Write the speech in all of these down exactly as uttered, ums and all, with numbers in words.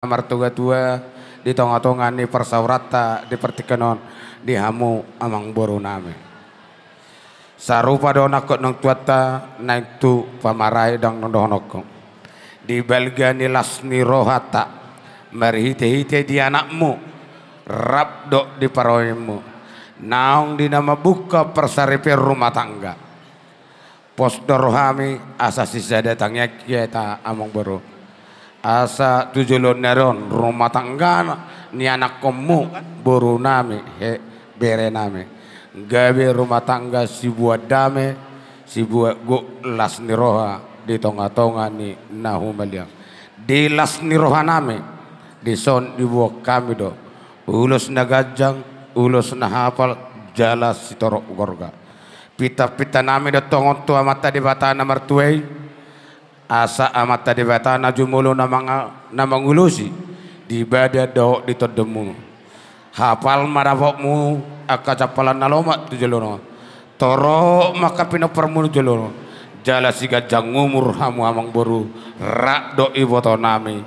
martuatua di tongatonga ni parsaoranta di partingkian on, di hamu amangborunami. Sarupa do nangkok naung tuanta, naeng tu pamarai ndang na dohononku. Di balga ni las ni rohanta, marhitehite di anakmu, rap dohot di parumaenmu, naung di na mambuka parsaripeon rumah tangga. Pos do rohami asa sisada tangiang hita, amangboru. Asa tu joloan ni ari on rumah tangga ni anakkonmu, borunami, he, berenami, gabe rumah tangga sibuat dame, sibuat gok, las ni roha di tongatonga ni na humaliang. Di las ni rohanami, dison diboan hami do ulos na ganjang, ulos na hapal, jala sitorop gorga. Pintapintanami do tongtong tu Amanta Debata na martua i, asa Amanta Debata na jumolo na manga-, na mangulosi di badan dohot di tondimuna. Hapal ma dapotmu angka jampalan na lomak tu joloan on. Torop ma angka pinomparmuna tu joloan on. Jala siganjang umur hamu amangboru, rap dohot ibotonami.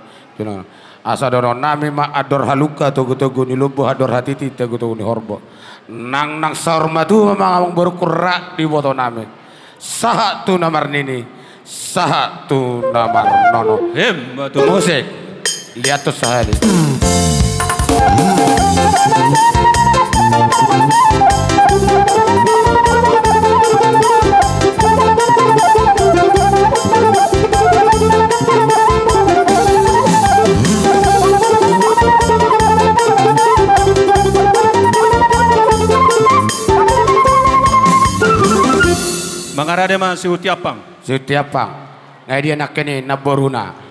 Asa dohononnami ma andor halumpang togutogu ni lombu, andor hatiti togutogu ni horbo. Nang, nang saur matua ma amangborungku rap di ibotonami. Sahat tu na marnini, sahat tu na marnono. Emma tutu. Musik. Liatus sahali. Mangarade ma si Hutiampang. Si Hutiampang. Nga dia nangkin i namboruna.